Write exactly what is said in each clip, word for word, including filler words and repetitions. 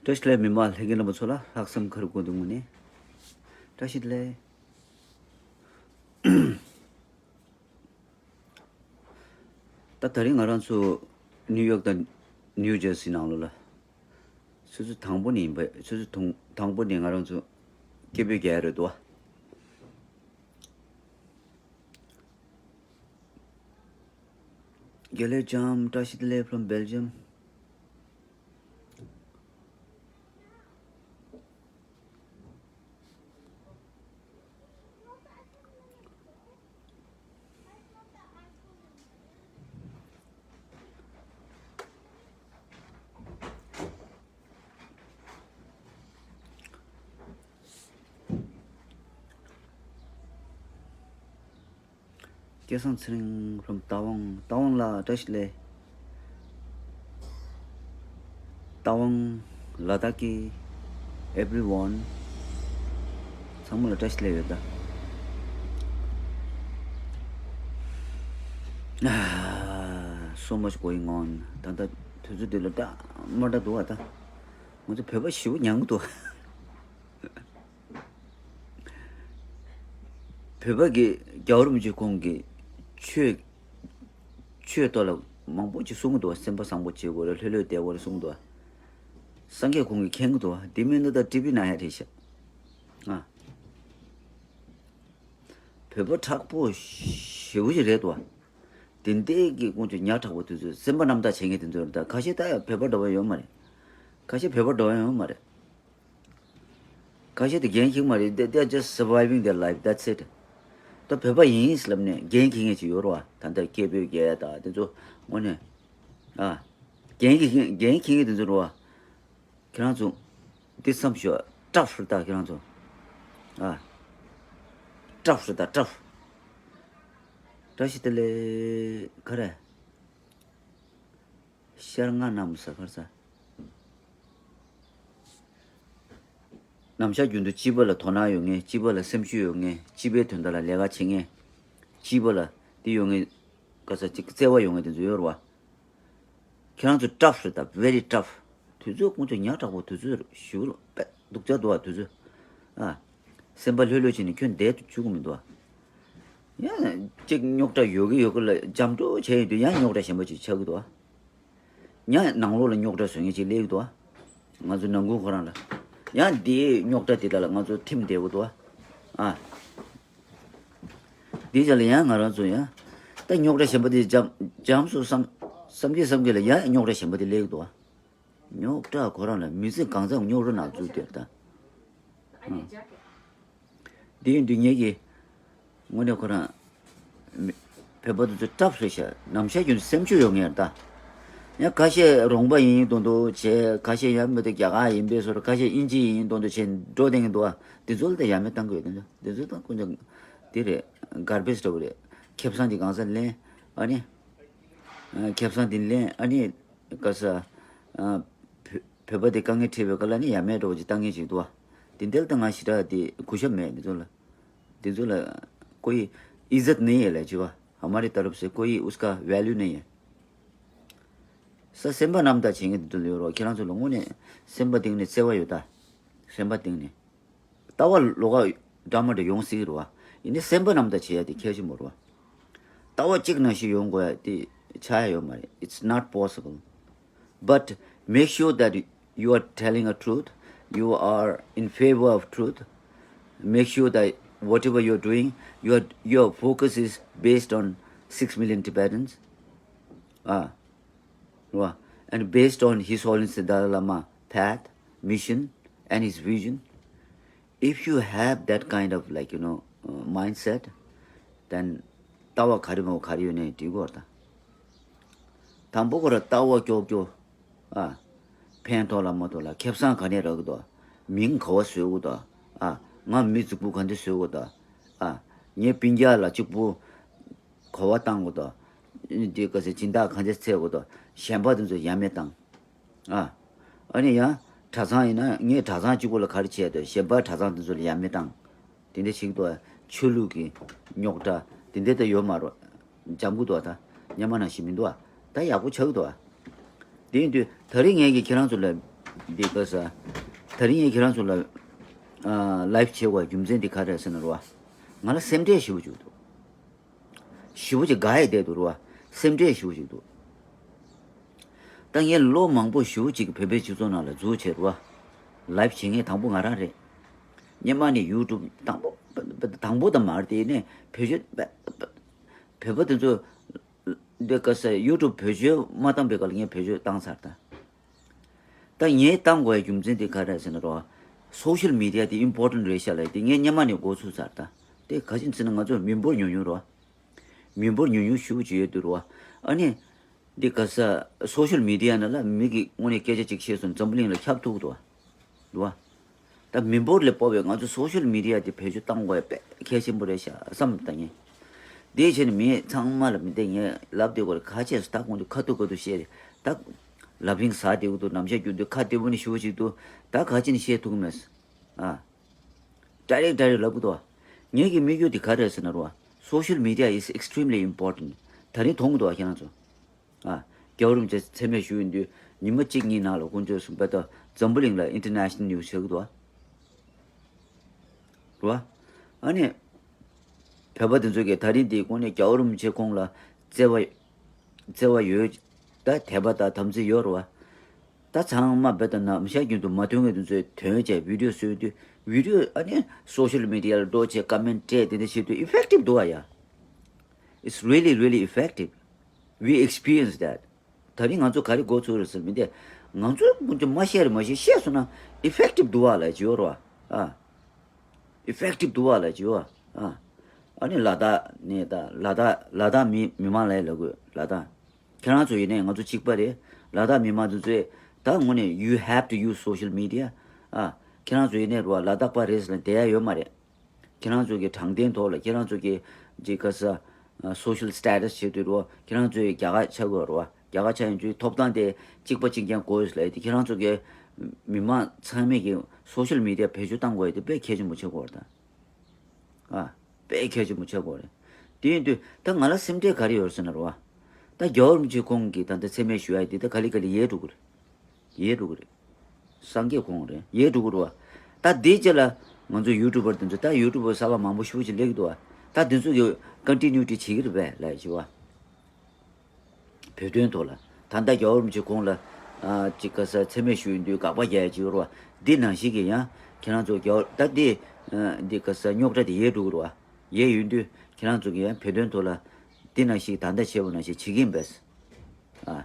བཀྲ་ཤིས་བདེ་ལེགས། མི་མང་ལྷན་རྒྱས་རྣམ་པ་ཚོ་ལ་ལྷག་བསམ་ཁ་རུ་སྒོ་འདི་ངོས་ནས་བཀྲ་ཤིས་བདེ་ལེགས། ད་དེ་རིང་ང་རང་ཚོ་ནིའུ་ཡོག་དང་ནིའུ་ཇར་སི་ནང་ལོགས་ལ་ཆུ་ཚོད་དང་པོ་ནས་ཡིན་པ། ཆུ་ཚོད་དང་དང་པོ་ནས་ང་རང་ཚོ་སྐད་འབོད་རྒྱག་ཡ་རེད་འདུག་བ། དགེ་ལེགས་ལྕམ། བཀྲ་ཤིས་བདེ་ལེགས། from Belgium. སྐལ་བཟང་ཚེ་རིང་from རྟ་དབང། རྟ་དབང་ལགས་བཀྲ་ཤིས་བདེ་ལེགས། རྟ་དབང་། ལ་དྭགས་ཀྱི་everyone ཚང་མ་ལ་བཀྲ་ཤིས་བདེ་ལེགས་ཡོད་ད། So much going on. ད་ལྟ་དུས་ཚོད་འདི་ལ་འདྲ་མ་འདྲ་འདུག་བ། ད་ང་ཚོ་བོད་པ་ཞེ་པོ་ཉམས་ཀྱི་འདུག་བོད་པ་གི་རྒྱལ་བ་རིན་པོ་ཆེ་ཁོང་གི་ཆོས་ཆོས་ཐོག་ལ་མང་པོ་ཅིག་གསུང་གི་འདུག་བ། སེམས་པ་བཟང་པོ་བྱེད་དགོས་རེད། ལྷོད་ལྷོད་བསྡད་དགོས་རེད་གསུང་གི་འདུག་བ། སངས་རྒྱས་ཁོང་གིས་མཁྱེན་གི་འདུག་བ། དེ་མིན་ན་ད་ཊི་ཝི་ནང་ཡ་རེད་ཤག་ཨ། བོད་པ་དྲག་པོ་ཞེ་པོ་ཅིག་རེད་འདུག་བ། དེ་འདྲའི་གི་ཁོང་ཚོ་ཉག་ཕྲ་པོ་དེ་ཚོ་སེམས་པ་རྣམ་དག་བྱེད་མཁན་དེ་ཚོ་རེད། ད་ཁ་ཤས་ད་ཡ་བོད་པ་འདྲ་བོ་ཡོད་མ་རེད། ཁ་ཤས་བོད་པ་འདྲ་བོ་ཡོད་མ་རེད། ཁ་ཤས་དེ་འགན་འཁྱེར་མ་རེད། They, they are just surviving their life, that's it. ད་བོད་པ་ཡིན་ཟེར་ལབ་ནས་འགན་འཁྱེར་མཁན་ཅིག་ཡོད་རེད་བ། ད་ལྟ་སྐད་འབོད་རྒྱག་ཡ་ད་དེ་ཚོ་དངོས་གནས་ཨ། འགན་འཁྱེར་འགན་འཁྱེར་མཁན་དེ་ཚོ་རེད་བ། ཁྱེད་རང་ཚོ་འདི་བསམ་ཤོག་ཊབ་རེད་ད་ཁྱེད་རང་ཚོ་ཨ། ཊབ་རེད་ད་ཊབ། བཀྲ་ཤིས་བདེ་ལེགས། ག་རེ། ཤར་ལྔ་གནམ་ས་གར་ས། ནམ་ཞག་རྒྱུན་དུ་སྤྱི་པ་ལ་དོ་སྣང་ཡོད་མཁན། སྤྱི་པ་ལ་སེམས་ཤུགས་ཡོད་མཁན། སྤྱི་པའི་དོན་དག་ལ་ལས་ཀ་བྱེད་མཁན། སྤྱི་པ་ལ་འདི་ཡོད་མཁན། ག་ས་ཅིག་བརྩེ་བ་ཡོད་མཁན་དེ་ཚོ་ཡོད་རེད་བ། ཁྱེད་རང་ཚོ་ཊབ་རེད་ད། very tough. དུས་ཚོད་ཁོང་ཚོ་ཉག་ཕྲ་པོ་དུས་ཚོད་ཞུ་རོགས་པས་སྡུག་ཅག་འདུག་བ། དུས་ཚོད་ཨ། སེམས་པ་ལྷོད་ལྷོད་བྱས་ནས་ཁྱོད་བསྡད་དུ་བཅུག་གི་མི་འདུག་བ། ཡང་ཅིག་རྙོག་དྲ་ཡོད་གི་ཡོད་གི་ལ་འཇམ་འགྲོ་བྱས་ཡོད་དུས་ཡང་རྙོག་དྲ་གཞན་པ་ཅིག་ཆགས་གི་འདུག་བ། ཡང་ནང་ལོགས་ལ་རྙོག་དྲ་བཟོ་མཁན་ཅིག་སླེབས་ཀྱི་འདུག་བ། ང་ཚོ་ནང་ཁུལ་ཁོ་རང་ལ། ཡང་དེའི་རྙོག་དྲ་དེ་དག་ལ་ང་ཚོ་ཁྲིམས་བསྡད་དགོས་འདུག་བ། ཨ། དེའི་རྗེས་ལ་ཡང་ང་རང་ཚོ་ཡང་། ད་རྙོག་དྲ་གཞན་པ་དེ་འཇམ་འཇམ་སོང་བསམ་བསམ་གྱིན་བསམ་གྱིན་ལ་ཡང་རྙོག་དྲ་གཞན་པ་དེ་སླེབས་ཀྱི་འདུག་བ། རྙོག་དྲ་ཁོ་རང་ལ་མི་ཚེ་གང་ཚང་རྙོག་དྲ་ནང་འཛུལ་བསྡད་ད། ཨ། དེ་ཡིན་དུས་ངེད་ཀྱིས་དངོས་གནས་ཁོ་རང་མི་བོད་པ་དེ་ཚོ་ཊབ་རེད་ཤག་ནམ་ཞག་རྒྱུན་དུ་སེམས་ཤུགས་ཡོད་མཁན་རེད་ད། ཡང་ཁ་ཤས་རོང་པ་ཡིན་མདོག་མདོག་བྱས། ཁ་ཤས་ཡང་མི་དེ་རྒྱ་གར་ཡིན་པའི་བཟོ་འདྲ། ཁ་ཤས་དབྱིན་ཇི་ཡིན་མདོག་མདོག་བྱས་འགྲོ་བསྡད་མཁན་འདུག་བ། དེ་ཚོ་ལ་ད་ཡ་མེད་བཏང་གི་ཡོད། དེ་ཚོ་དེ་ཚོ་ད་ཁོ་ཚོ་དེ་རེད། གར་བེཇ་འདྲ་བོ་རེད། ཁེ་བཟང་དེ་གང་ས་ལེན། ཨ་ནི་ཁེ་བཟང་དེ་ལེན། ཨ་ནི་ག་ས་ཨ། བོད་བོད་པ་དེ་དཀའ་ངལ་འཕྲད་པའི་སྐབས་ལ་ནི་ཡ་མེད་འདྲ་བོ་ཅིག་བཏང་མཁན་ཞིག་འདུག་བ། དེ་འདྲ་ལ་ད་ང་ཞེ་དྲག་དེ་གུས་ཞབས་མེད། དེ་ཚོ་ལ་དེ་ཚོ་ལ་कोई इज्जत नहीं है ལབ་ཅིག་བ། हमारी तरफ से कोई उसका वैल्यू नहीं है. ས་སེམས་པ་རྣམ་དག་བྱེད་མཁན་དེ་ཚོ་ལ་ཡོད་རོགས། ཁྱེད་རང་ཚོ་ལ་དངོས་གནས་སེམས་པ་གཏིང་ནས་བརྩེ་བ་ཡོད་ད། སེམས་པ་གཏིང་ནས། ལྟ་བ་ལོགས་ཀ་འདྲ་མི་འདྲ་ཡོང་སྲིད་རེད་བ། ཡིན་ནའི་སེམས་པ་རྣམ་དག་བྱེད་ཡ་དེ་གལ་ཆེན་པོ་རེད་བ། ལྟ་བ་གཅིག་ནང་བཞིན་ཡོང་དགོས་ཡ་དེ་ཆགས་ཡ་ཡོད་མ་རེད། It's not possible. But make sure that you are telling a truth, you are in favor of truth. Make sure that whatever you're doing, your your focus is based on six million Tibetans. Ah, right. And based on His Holiness the Dalai Lama path, mission, and his vision, if you have that kind of, like, you know, uh, mindset, then ལྟ་བ་ག་རེ་མོ་ག་རེ་ཡོད་ནའི་འགྲིག་གོ་ད། དང་པོ་ཁོ་ར་ལྟ་བ་ཀྱོག་ཀྱོག་ཨ། ཕན་ཐོགས་ལ་མ་ཐོགས་ལ་ཁེ་བཟང་ག་ནས་རག་གི་འདུག་མིང་ག་བ་བཟོས་གི་འདུག་ཨ། ང་མི་རྫིག་པོ་ག་འདྲ་བཟོས་གི་འདུག་ཨ། ངའི་སྤུན་ཀྱག་ལ་གཅིག་པུ་ག་བ་བཏང་གི་འདུག་འདི་ག་ཟེར་སྦྱིན་བདག་ག་འདྲ་འཚོལ་གི་འདུག་གཞན་པ་དེ་ཚོ་ཡ་མེད་བཏང་། ཨ། ཨ་ནི་ཡང་གྲྭ་ཚང་ཡིན་ན་ངས་གྲྭ་ཚང་གཅིག་པོ་ལ་ག་རེ་བྱས་འདུག་གཞན་པ་གྲྭ་ཚང་དེ་ཚོ་ལ་ཡ་མེད་བཏང་། དེ་འདྲ་ཞིག་འདུག་ཆོས་ལུགས་ཀྱི་རྙོག་དྲ་དེ་འདྲ་ད་ཡོད་མ་རེད། འཇམ་པོ་འདུག་ད། སྔོན་མ་ནང་བཞིན་མི་འདུག་ད་ཡག་པོ་ཆགས་འདུག་དེ་ཡིན་དུས་ད་རེས་ངས་ཀྱིས་ཁྱེད་རང་ཚོ་ལ་ འདི་ག་ས། ད་རིང་ངས་ཁྱེད་རང་ཚོ་ལ་ཨ་ལའིབ་བྱེད་དགོས་རྒྱུ་མཚན་འདི་ག་རེད་ཟེར་ན་རོ། ང་ལ་སེམས་ཁྲལ་ཞེ་པོ་ཅིག་འདུག་ཞེ་པོ་ཅིག་དགའ་ཡི་བསྡད་འདུག་རོ། སེམས་ཁྲལ་ཞེ་པོ་ཅིག་འདུག་ད་ངས་ལོ་མང་པོ་ཞེ་པོ་ཅིག་བོད་པའི་སྤྱི་ཚོགས་ནང་ལ་འཛུལ་བྱས་རོ། ལའིབ་བྱེད་མཁན་དང་པོ་ང་རང་རེད། སྔོན་མ་ནས་ཡུ་ཊུབ་དང་པོ། དང་པོ་དང་མ་རེད་དེ་ནས་བེད་སྤྱོད། བོད་པ་དེ་ཚོ་འདི་ག་ས་ཡུ་ཊུབ་བེད་སྤྱོད་མ་བཏང་པའི་སྐབས་ལ་ངས་བེད་སྤྱོད་བཏང་ཚར་ད། ད་ངས་བཏང་དགོས་ཡ་རྒྱུ་མཚན་དེ་ག་རེ་རེད་ཟེར་ན་རོ། སོ་ཤལ་མི་ཌི་ཡ་དེ་ཨིམ་པོར་ཊན་རེད་ཤག་ལབ་དེ་ངས་སྔོན་མ་ནས་མགོ་ཚོས་ཚར་ད། དེ་ག་ཅི་ཡིན་ཟེར་ན་ང་ཚོ་མི་འབོར་ཉུང་ཉུང་རོ། མི་འབོར་ཉུང་ཉུང་ཞེ་པོ་ཅིག་ཡོད་དུས་རོ། ཨ་ནི། འདི་ག་ས་སོ་ཤལ་མི་ཌི་ཡ་ནང་ལ་མི་གིས་དངོས་གནས་སྐད་ཆ་གཅིག་བཤད་སོང་འཛམ་བུ་གླིང་ལ་ཁྱབ་ཐུབ་འདུག་བ། འདུག་བ། ད་མི་འབོར་ལ་དཔག་པའི་ང་ཚོ་སོ་ཤལ་མི་ཌི་ཡ་དེ་བེད་སྤྱོད་བཏང་དགོས་ཡ་དཔེ་གལ་ཆེན་པོ་རེད་ཤག་བསམ་ད་ངས། དེའི་ཕྱིར་ནི་མི་ཚང་མ་ལ་མི་བདེ་ངས་ལབ་བསྡད་དགོས་རེད། ཁ་ཆེ་སུ་ད་ཁོང་ཚོ་ཁ་ཐུག་ཁ་ཐུག་བཤད་རེད་ད། ལབ་རིང་ཟ་བསྡད་དགོས་འདུག་ནམ་ཞག་རྒྱུན་དུ་ཁ་བདེ་པོ་ནི་ཞུ་བ་ཞིག་འདུག་ད་ག་ཅི་ནི་བཤད་ཐུབ་ཀྱི་མེད། ཨ། ཌའི་རེག་ཌའི་རེག་ལབ་གི་འདུག་བ། ངེད་ཀྱི་དམིགས་ཡུལ་དེ་ག་རེད་ཟེར་ན་རོ། Social media is extremely important. ད་རིང་མཐོང་གི་འདུག་བ་ཁྱེད་རང་ཚོ། ཨ། རྒྱལ་བ་རིན་པོ་ཆེ་མཚན་སྨད་ཞུ་ཡོང་དུས་ཉི་མ་གཅིག་གཉིས་ནང་ལ་དཀོན་མཆོག་གསུམ་པ་དང་འཛམ་བུ་གླིང་ལ་ཨིན་ཊར་ནེ་ཤ་ནལ་ནིའུ་སི་ཆགས་ཀྱི་འདུག་བ། རེད་བ། ཨ་ནི། བོད་པ་དེ་ཚོ་གིས་ད་རིང་འདི་དངོས་གནས་རྒྱལ་བ་རིན་པོ་ཆེ་ཁོང་ལ་བརྩེ་བ། བརྩེ་བ་ཡོད། ད་དད་པ་དང་དམ་ཚིག་ཡོད་རེད་བ། ད་ཚང་མ་རྦད་དེ་ནམ་ཞག་རྒྱུན་དུ་མ་ཐོན་མཁན་དེ་ཚོས་ཐོན་བྱས་བི་ཌི་ཡོ་བཟོས་དུས་བི་ཌི་ཡོ་ཨ་ནི་སོ་ཤལ་མི་ཌི་ཡ་ལ་འགྲོ་བྱས་ཀོ་མེན་ཊི་སྤྲད་དེ་འདྲ་བྱེད་དུས་ཨི་ཕེག་ཊིབ་འདུག་བ་ཡ། It's really, really effective. We experience that. ད་རིང་ང་ཚོ་ག་རེ་མགོ་ཚོས་རེད་ཟེར་མི་འདི། ང་ཚོ་ཀུན་སྤྱོད་མ་བཤད་རེད་མ་བཤད་བཤད་སོང་ན་ཨི་ཕེག་ཊིབ་འདུག་བ་ལབ་ཀྱི་ཡོད་རེད་བ། ཨ། ཨི་ཕེག་ཊིབ་འདུག་བ་ལབ་ཀྱི་ཡོད་བ། ཨ། ཨ་ནི་ལ་དྭགས་ནས་ད་ལ་དྭགས་ལ་དྭགས་མི་མི་མང་ལ་ལབ་དགོས་ལ་དྭགས། ཁྱེད་རང་ཚོ་ཡིན་ནའི་ང་ཚོ་གཅིག་པ་རེད། ལ་དྭགས་མི་མང་ཚོ་ཚོས་ད་དངོས་གནས་you have to use social media. ཨ། ཁྱེད་རང་ཚོ་ཡིན་ནའི་རེད་བ་ལ་དྭགས་པ་རེད་ཟེར་ན་བསྡད་ཡ་ཡོད་མ་རེད། ཁྱེད་རང་ཚོ་གི་དྲང་བདེན་ཐོག་ལ་ཁྱེད་རང་ཚོ་གི་ཅིག་ག་ས་social status བྱེད་དུས་རོ། ཁྱེད་རང་ཚོ་ཡི་རྒྱ་གར་ཆགས་དགོས་རོ། རྒྱ་གར་ཆགས་ཡིན་དུས་ཐོབ་ཐང་དེ་གཅིག་པ་གཅིག་རྐྱང་དགོས་ལབ་དེ་ཁྱེད་རང་ཚོ་གི་མི་མང་ཚང་མས་ཀྱི་social media བེད་སྤྱོད་བཏང་དགོས་ཡ་དེ་དཔེ་གལ་ཆེན་པོ་ཆགས་དགོས་རེད་ད། ཨ། དཔེ་གལ་ཆེན་པོ་ཆགས་དགོས་རེད། དེ་ཡིན་དུས་ད་ང་ལ་སེམས་ཁྲལ་ག་རེ་ཡོད་ཟེར་ན་རོ། ད་རྒྱལ་བ་རིན་པོ་ཆེ་ཁོང་གིས་ད་ལྟ་མཚན་སྨད་ཞུ་ཡ་དེ་ད་ག་ལེ་ག་ལེ་ཡལ་འགྲོ་གི་རེད། ཡལ་འགྲོ་གི་རེད། སངས་རྒྱས་ཁོང་རེད་ཡལ་འགྲོ་གི་རེད་བ། ད་དེའི་རྗེས་ལ་ང་ཚོ་ཡུ་ཊུབ་པར་དེ་ཚོ་ད་ཡུ་ཊུབ་པར་གསར་པ་མང་པོ་ཞེ་པོ་ཅིག་སླེབས་ཀྱི་འདུག་བ། ད་དེ་ཚོ་གི་ཀོན་ཊི་ནིའུ་ཊི་བྱེད་ཀྱི་རེད་པས་ལབ་ཞུ་བ། བོད་དོན་ཐོག་ལ་ད་ལྟ་རྒྱལ་བ་རིན་པོ་ཆེ་ཁོང་ལ་ཨ་ཅིག་ག་ས་མཚན་སྨད་ཞུ་ཡོང་དུས་དགག་པ་རྒྱག་ཡ་ཅིག་ཡོད་རེད་བ། འདི་ནང་བཞིན་གྱི་ཡང་ཁྱེད་རང་ཚོ་རྒྱལ་བ་ད་འདི་ཨ་འདི་ག་ས་རྙོག་དྲ་དེ་ཡལ་འགྲོ་གི་རེད་བ། ཡལ་ཡོང་དུས་ཁྱེད་རང་ཚོ་གི་ཡང་བོད་དོན་ཐོག་ལ་འདི་ནང་བཞིན་ད་ལྟ་བྱས་པ་ནང་བཞིན་བྱེད་ཀྱི་ཡིན་པས། ཨ།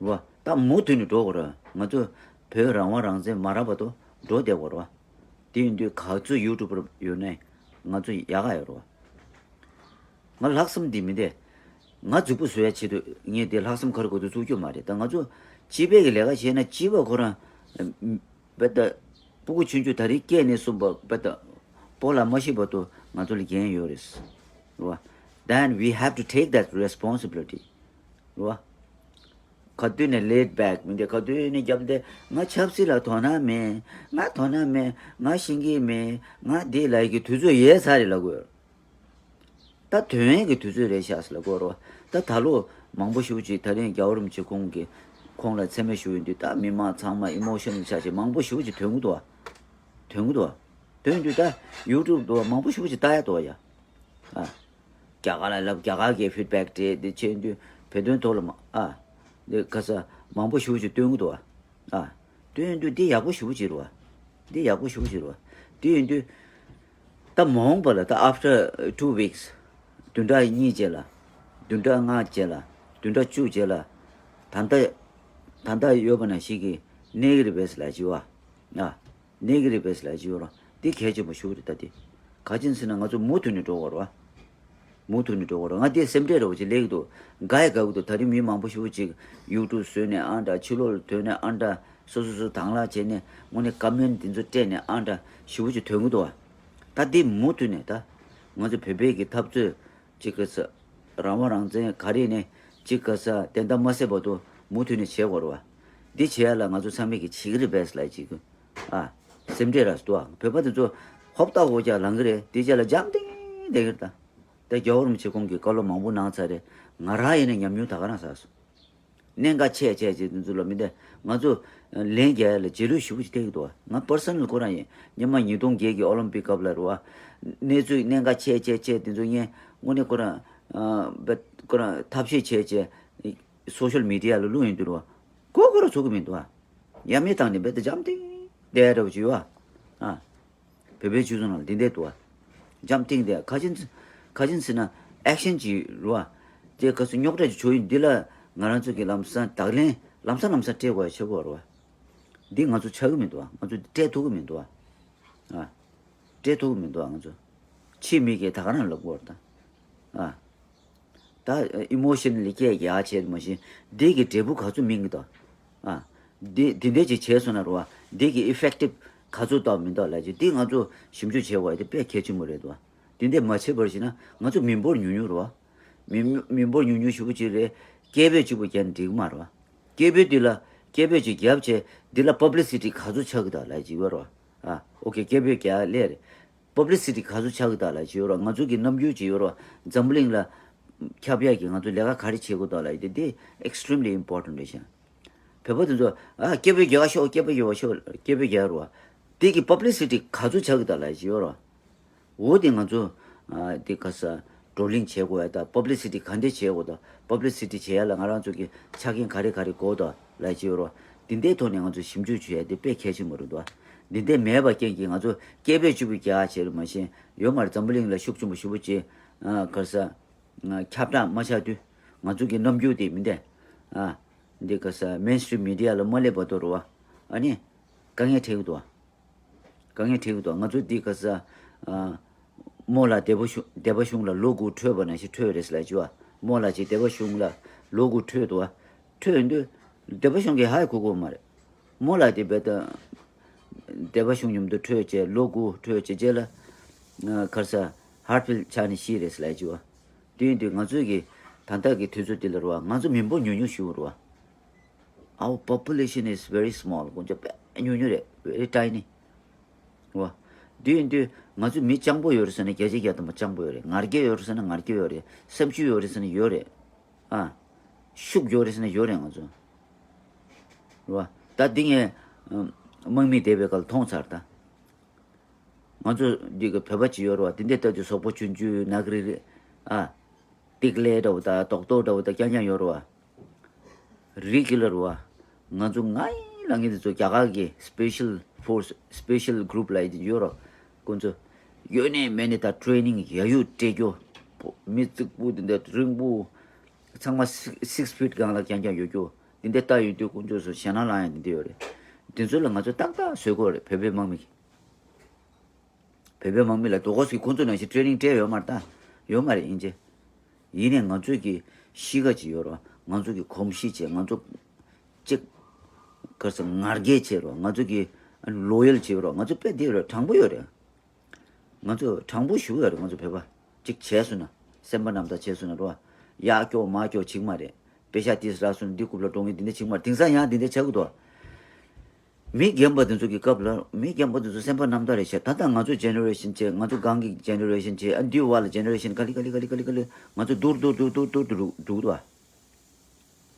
བ། ད་མུ་མཐུད་ནས་འགྲོ་དགོས་རེད། ང་ཚོ་བོད་རང་དབང་རང་བཙན་མ་རག་བར་དུ་འགྲོ་བསྡད་དགོས་རེད་བ། དེ་ཡིན་དུས་ག་ཚོད་ཡུ་ཊུབ་པར་ཡོད་ནའི་ང་ཚོ་ཡག་ག་ཡོད་རེད་བ། ང་ལྷག་བསམ་འདི་མི་འདེ། ང་རྫིག་པོ་བཟོ་ཡ་ཆེད་དུ་ངས་འདི་ལྷག་བསམ་ག་རེ་དགོས་འདུག་བཙུགས་རྒྱུ་མ་རེད། ད་ང་ཚོ་སྤྱི་པའི་གི་ལས་ཀ་བྱས་ན་སྤྱི་པ་ཁོ་རང་། བེ་ད། སྤུ་གུ་ཆུང་ཆུང་ད་རེས་སྐྱེས་ནས་གསུངས་པ་བེ་ད། སྤོ་ལགས་མ་ཤི་བར་དུ་ང་ཚོ་ལ་འགན་ཡོད་རེད། རེད་བ། Then we have to take that responsibility. རེད་བ། ག་དུས་ནས་laid back མི་འདི་ག་དུས་ནས་རྒྱབ་འདི་ང་ཆབ་སྲིད་ལ་དོ་སྣང་མེད། ང་དོ་སྣང་མེད། ང་ཤེས་ཀྱི་མེད། ང་འདི་ལབ་ཀྱི་དུས་ཚོད་ཡལ་ཚར་རེད་ལབ་དགོས། ད་དོན་གྱི་དུས་ཚོད་རེད་ཤག་ཟེར་ལབ་དགོས་རེད་བ། ད་ད་ལོ་མང་པོ་ཞེ་པོ་ཅིག་ད་རིང་རྒྱལ་བ་རིན་པོ་ཆེ་ཁོང་གི་ཁོང་ལ་མཚན་སྨད་ཞུ་ཡོང་དུས་ད་མི་མང་ཚང་མ་ཨི་མོ་ཤ་ནལ་ཆགས་ཤིག་མང་པོ་ཞེ་པོ་ཅིག་ཐོན་གྱི་འདུག་བ། ཐོན་གྱི་འདུག་བ། ཐོན་དུས་ད་ཡུ་ཊུབ་འདུག་བ་མང་པོ་ཞེ་པོ་ཅིག་ལྟ་ཡ་འདུག་བ་ཡ། ཨ། རྒྱ་གར་ལ་ལབ་རྒྱ་གར་གྱི་ཕིཌ་བེག་སྤྲད་དེ་བྱས་དུས་བོད་དོན་ཐོག་ལ་མ་ཨ། འདི་ག་ས་མང་པོ་ཞེ་པོ་ཅིག་སྟོན་གྱི་འདུག་བ། ཨ། སྟོན་དུས་འདི་ཡག་པོ་ཞེ་པོ་ཅིག་རེད་བ། འདི་ཡག་པོ་ཞེ་པོ་ཅིག་རེད་བ། དེ་ཡིན་དུས། ད་མ་འོངས་པ་ལ་ད་after two weeks བདུན་ཕྲག་གཉིས་རྗེས་ལ། བདུན་ཕྲག་ལྔ་རྗེས་ལ། བདུན་ཕྲག་བཅུ་རྗེས་ལ། ད་ལྟ། ད་ལྟ་ཡོད་པ་ནང་བཞིན་གྱི་གནས་ཀྱི་རེད་པས་ལབ་ཀྱི་བ། ཨ། གནས་ཀྱི་རེད་པས་ལབ་ཀྱི་ཡོད་རེད། འདི་གལ་ཆེན་པོ་ཞིག་རེད་ད་འདི། ག་ཅི་ཡིན་ཟེར་ན་ང་ཚོ་མུ་མཐུད་ནས་འགྲོ་དགོས་རེད་བ། མུ་མཐུད་ནས་འགྲོ་དགོས་རེད། ང་འདི་སེམས་ཁྲལ་རེ་བ་ཅིག་སླེབས་ཀྱི་འདུག་དགའ་ཡི་དགའ་གི་འདུག་ད་རིང་མི་མང་པོ་ཞེ་པོ་ཅིག་ཡུ་ཊུབ་བཟོས་ནས་ཨང་འདྲ་ཕྱི་ལོགས་ལ་ཐོན་ནས་ཨང་འདྲ་སོ་སོ་སོ་དང་བླངས་བྱས་ནས་དངོས་གནས་ཀོ་མེན་ཊི་འདི་ཚོ་སྤྲད་ནས་ཨང་འདྲ་ཞེ་པོ་ཅིག་ཐོན་གྱི་འདུག་བ། ད་འདི་མུ་མཐུད་ནས་ད་ང་ཚོ་བོད་པའི་གི་འཐབ་རྩོད་ཅིག་གི་ས་རང་དབང་རང་བཙན་ག་རེ་ནས་ཅིག་གི་ས་བདེན་མཐའ་མ་གསལ་བར་དུ་མུ་མཐུད་ནས་བྱེད་དགོས་རེད་བ། འདི་བྱེད་ཡ་ལ་ང་ཚོ་ཚང་མས་གི་བྱེད་ཀྱི་རེད་པས་ལབ་ཅིག་གི་ཨ་སེམས་ཁྲལ་རག་སོང་འདུག་བ། བོད་པ་འདི་ཚོ་ཧོབ་ཏ་ཧོ་ཅག་ལངས་གི་རེད། འདི་ཅག་ལ་འཇམ་ཐིང་ཐིང་གི་རེད་ད། ད་རྒྱལ་བ་རིན་པོ་ཆེ་ཁོང་གིས་བཀའ་སློབ་མང་པོ་གནང་ཚར་རེད། ང་རང་ཡིན་ན་ཉམས་མྱོང་ད་ག་རང་ཟ་སོང་། གནད་འགག་ཆེ་ཆེ་ཆེ་དེ་ཚོ་ལ་མི་འདི་ང་ཚོ་ལན་རྒྱག་ཡ་ལ་རྗེས་ལུས་ཞེ་པོ་ཅིག་ཐེབས་ཀྱི་འདུག་ང་པར་སོ་ནལ་ཁོ་རང་ཡིན། སྔོན་མ་ཉིས་སྟོང་བརྒྱད་ཀྱི་ཨོ་ལིམ་པིག་སྐབས་ལ་རེད་བ། གནས་ཚུལ་གནད་འགག་ཆེ་ཆེ་ཆེ་དེ་ཚོ་ངས་དངོས་གནས་ཁོ་རང་ཨ་བེད་ཁོ་རང་ཐབས་ཤེས་བྱས་བྱས་སོ་ཤལ་མི་ཌི་ཡ་ལ་བླུགས་ཡོང་དུས་རེད་བ། ཀོ་ཀོ་ར་ཚུགས་ཀྱི་མི་འདུག་ཨ། ཡ་མེད་བཏང་ནས་རྦད་དེ་འཇམ་ཐིང་བསྡད་འདྲ་བོ་ཅིག་ཡོད་ཨ། ཨ། བོད་པའི་སྤྱི་ཚོགས་ནང་ལ་འདི་འདྲས་འདུག་ཨ། འཇམ་ཐིང་དེ་ཁ་ཆེན་ཁ་ཆེན་ཟེར་ན་ཨེག་ཤན་གྱི་རུ་ཨ། དེ་ག་སུ་རྙོག་དྲ་གི་ཆོ་ཡིན་འདི་ལ་ང་རང་ཚོ་གི་ལམ་སང་དག་ལན་ལམ་སང་ལམ་སང་སྤྲད་དགོས་ཡ་ཆེ་བོ་རུ་ཨ། འདི་ང་ཚོ་ཆགས་ཀྱི་མི་འདུག་ཨ། ང་ཚོ་འདི་སྤྲད་ཐུབ་ཀྱི་མི་འདུག་ཨ། ཨ། སྤྲད་ཐུབ་ཀྱི་མི་འདུག་ཨ། ང་ཚོ་ཕྱི་མི་གིས་ད་ག་རང་ལབ་དགོས་རེད་ད། ཨ། ད་ཨི་མོ་ཤན་ལི་སྐད་རྒྱག་བྱས་མ་གཞི་འདི་གི་འབྲས་བུ་ག་ཚོད་སྨིན་གི་འདུག་ཨ། འདི་འདི་འདྲས་ཅིག་བྱས་སོང་ན་རོ་ཨ། འདི་གི་ཨི་ཕེག་ཊིབ་ག་ཚོད་འདུག་མི་འདུག་ལབ་ཅིག་འདི་ང་ཚོ་ཞིབ་འཇུག་བྱེད་དགོས་ཡ་དེ་དཔེ་གལ་ཆེན་པོ་རེད་འདུག་འདི་འདྲས་མ་བྱས་པར་བྱས་ན་ང་ཚོ་མི་འབོར་ཉུང་ཉུང་རོ་ཨ། མི་མི་འབོར་ཉུང་ཉུང་ཞེ་པོ་ཅིག་རེད། སྐད་འབོད་གཅིག་པོ་རྒྱག་ན་འགྲིག་གི་མ་རེད་བ། སྐད་འབོད་འདི་ལ་སྐད་འབོད་ཅིག་བརྒྱབ་བྱས་འདི་ལ་པབ་ལི་སི་ཊི་ག་ཚོད་ཆགས་ཀྱི་འདུག་ལབ་ཅིག་ཡོད་རེད་བ། ཨ། ཨོ་ཁེ། སྐད་འབོད་རྒྱག་ལས་རེད། པབ་ལི་སི་ཊི་ག་ཚོད་ཆགས་ཀྱི་འདུག་ལབ་ཅིག་ཡོད་རེད་བ། ང་ཚོ་གི་རྣམ་འགྱུར་ཅིག་ཡོད་རེད་བ། འཛམ་བུ་གླིང་ལ་ཁྱབ་ཡག་གི་ང་ཚོ་ལས་ཀ་ག་རེ་བྱེད་དགོས་འདུག་ལབ་ཡ་དེ་དེ་extremely important རེད་ཤག་བོད་པ་དེ་ཚོ་ཨ་སྐད་འབོད་རྒྱག་ཤོག་སྐད་འབོད་རྒྱག་ཤོག་སྐད་འབོད་རྒྱག་རེད་བ། དེ་གི་པབ་ལི་སི་ཊི་ག་ཚོད་ཆགས་ཀྱི་འདུག་ལབ་ཅིག་ཡོད་རེད་བ། འོ་དེ་ང་ཚོ་ཨ་དེ་ག་ས་བགྲོ་གླེང་བྱེད་དགོས་ཡ་དང་པབ་ལི་སི་ཊི་ག་འདྲས་བྱེད་དགོས་དང་པབ་ལི་སི་ཊི་བྱེད་ཡ་ལ་ང་རང་ཚོ་གི་ཆ་རྐྱེན་ག་རེ་ག་རེ་དགོས་དང་ལབ་ཅིག་ཡོད་རེད་བ། དེ་འདྲའི་ཐོག་ནས་ང་ཚོ་ཞིབ་འཇུག་བྱེད་ཡ་དེ་དཔེ་གལ་ཆེན་པོ་རེད་འདུག་བ། འདི་འདྲས་མེད་པ་རྐྱེན་གྱིས་ང་ཚོ་སྐད་འབོད་གཅིག་པུ་རྒྱག་བྱས་རེད་མ་གཞི་ཡོད་མ་རེད། འཛམ་བུ་གླིང་ལ་ཤུགས་ཆེན་པོ་ཞེ་པོ་ཅིག་ཨ་ག་ས་ཨ་ཁྱབ་བསྒྲགས་མ་ཆགས་དུས་ང་ཚོ་གི་རྣམ་འགྱུར་དེ་མི་འདྲ་ཨ་འདི་ག་ས་མེན་སི་ཊི་རིམ་མི་ཌི་ཡ་ལ་མ་སླེབས་བར་དུ་རེད་བ། ཨ་ནི་དཀའ་ངལ་འཕྲད་ཀྱི་འདུག་བ། དཀའ་ངལ་འཕྲད་ཀྱི་འདུག་ང་ཚོ་འདི་ག་ས་ཨ་རྨོ་ལགས་སྡེ་པ་གཞུང་སྡེ་པ་གཞུང་ལ་ལོ་དགུ་འཕྲོད་པ་ནང་བཞིན་འཕྲོད་རེད་ཟེར་ལབ་ཅིག་བ། རྨོ་ལགས་ཀྱིས་སྡེ་པ་གཞུང་ལ་ལོ་དགུ་འཕྲོད་འདུག་བ། འཕྲོད་ཡོང་དུས་སྡེ་པ་གཞུང་གིས་ཧ་ཡང་གོ་གི་ཡོད་མ་རེད། རྨོ་ལགས་དེ་རྦད་དེ་སྡེ་པ་གཞུང་མཉམ་དུ་འཕྲོད་བྱས་ལོ་དགུ་འཕྲོད་བྱས་རྗེས་ལ་ཨ་ག་རེ་ཟ་ཧར་ཊི་ཕེལ་ཆགས་ནས་ཤི་རེད་ཟེར་ལབ་ཅིག་བ། དེ་ཡིན་དུས་ང་ཚོས་ཀྱི་ད་ལྟ་གི་དུས་ཚོད་འདི་ལ་རེད་བ། ང་ཚོ་མི་འབོར་ཉུང་ཉུང་ཞིག་རེད་བ། Our population is very small. དཀོན་མཆོག་དཔེ་ཉུང་ཉུང་རེད། Very tiny. རེད་བ། དེ་ཡིན་དུས་ང་ཚོ་མི་སྤྱང་པོ་ཡོད་རེད་ཟེར་ན་བརྒྱ་ཆ་བརྒྱ་ཐམ་པ་སྤྱང་པོ་ཡོད་རེད། ང་རྒྱལ་ཡོད་རེད་ཟེར་ན་ང་རྒྱལ་ཡོད་རེད། སེམས་ཤུགས་ཡོད་རེད་ཟེར་ན་ཡོད་རེད། ཨ། ཤུགས་ཡོད་རེད་ཟེར་ན་ཡོད་རེད་ང་ཚོ། རེད་བ། ད་འདི་ངས་ཨམ་དམག་མི་བསྡད་པའི་སྐབས་མཐོང་ཚར་ད། ང་ཚོ་འདི་གི་བོད་པ་ཅིག་ཡོད་རེད་བ། དེ་འདྲའི་ལྟ་དུས་སོག་པོ་ཆུང་ཆུང་ནག་རིལ་རིལ། ཨ། ཏིག་ལེ་འདྲ་བོ་དང་རྡོག་རྡོག་འདྲ་བོ་དང་རྐྱང་རྐྱང་ཡོད་རེད་བ། རི་གི་ལ་རེད་བ། ང་ཚོ་ང་ཡིན་ལ་ངེད་འདི་ཚོ་རྒྱ་གར་གི་སི་པེ་ཤལ་ཕོར་སི་སི་པེ་ཤལ་གུ་རུབ་ལ་ཡིན་ཡོད་རེད། ཁོང་ཚོ་ཡོད་ནས་མེད་ནས་ད་ཊེ་རེ་ནིང་ཡ་ཡུ་སྤྲད་རྒྱུ། མི་རྩིག་པོ་དེ་འདྲ་རིང་པོ། ཚང་མ་སིག་སིག་ཕིཊ་སྒང་ལ་རྐྱང་རྐྱང་ཡོད་རྒྱུ། དེ་འདྲ་ལྟ་ཡོང་དུས་ཁོང་ཚོ་ཚོ་ཞེད་སྣང་ལངས་ཡ་དེ་འདྲ་ཡོད་རེད། དེ་ཚོ་ལ་ང་ཚོ་ཏག་ཏག་བཟོ་དགོས་རེད། བོད་པའི་དམག་མི་གིས། བོད་པའི་དམག་མི་ལ་དོ་གོ་སི་ཁོང་ཚོ་ནང་བཞིན་ཊེ་རེ་ནིང་སྤྲད་ཡོད་མ་རེད་ད། ཡོད་མ་རེད་ཡིན་གྱི། ཡིན་ནའི་ང་ཚོས་ཀྱི་གཤིས་ཀ་ཅིག་ཡོད་རེད་བ། ང་ཚོ་གི་གོམས་གཤིས་བྱས། ང་ཚོ་གཅིག་ག་རེ་ཟེར་ང་རྒྱལ་བྱས་རེད་བ། ང་ཚོ་གི་ལོ་ཡལ་བྱས་རེད་བ། ང་ཚོ་དཔེ་འདི་རེད། དྲང་པོ་ཡོད་རེད། ང་ཚོ་དྲང་པོ་ཞེ་པོ་ཡོད་རེད། ང་ཚོ་བོད་པ་གཅིག་བྱས་སོང་ན། སེམས་པ་རྣམ་དག་བྱས་སོང་ན་རེད་བ། ཡར་སྐྱོ་མར་སྐྱོ་བྱེད་ཀྱི་མ་རེད། པེ་ཤ་ཏིས་རག་སོང་ན་འདི་རྐུབ་ལ་འགྲོ་མཁན་འདི་འདྲ་བྱེད་ཀྱི་མ་རེད། དེང་སང་ཡང་འདི་འདྲ་ཆགས་ཀྱི་འདུག་མི་རྒན་པ་དེ་ཚོ་གི་སྐབས་ལ་མི་རྒན་པ་དེ་ཚོ་སེམས་པ་རྣམ་དག་རེད་ཤག་ད་ལྟ་ང་ཚོ་ཇེ་ནེ་རེ་ཤན་བྱས། ང་ཚོ་སྒང་གི་ཇེ་ནེ་རེ་ཤན་བྱས། ཨ་འདིའི་བར་ལ་ཇེ་ནེ་རེ་ཤན་ག་ལེ་ག་ལེ་ག་ལེ་ག་ལེ་ང་ཚོ་སྡུག་སྡུག་སྡུག་སྡུག་སྡུག་འགྲོ་གི་འདུག་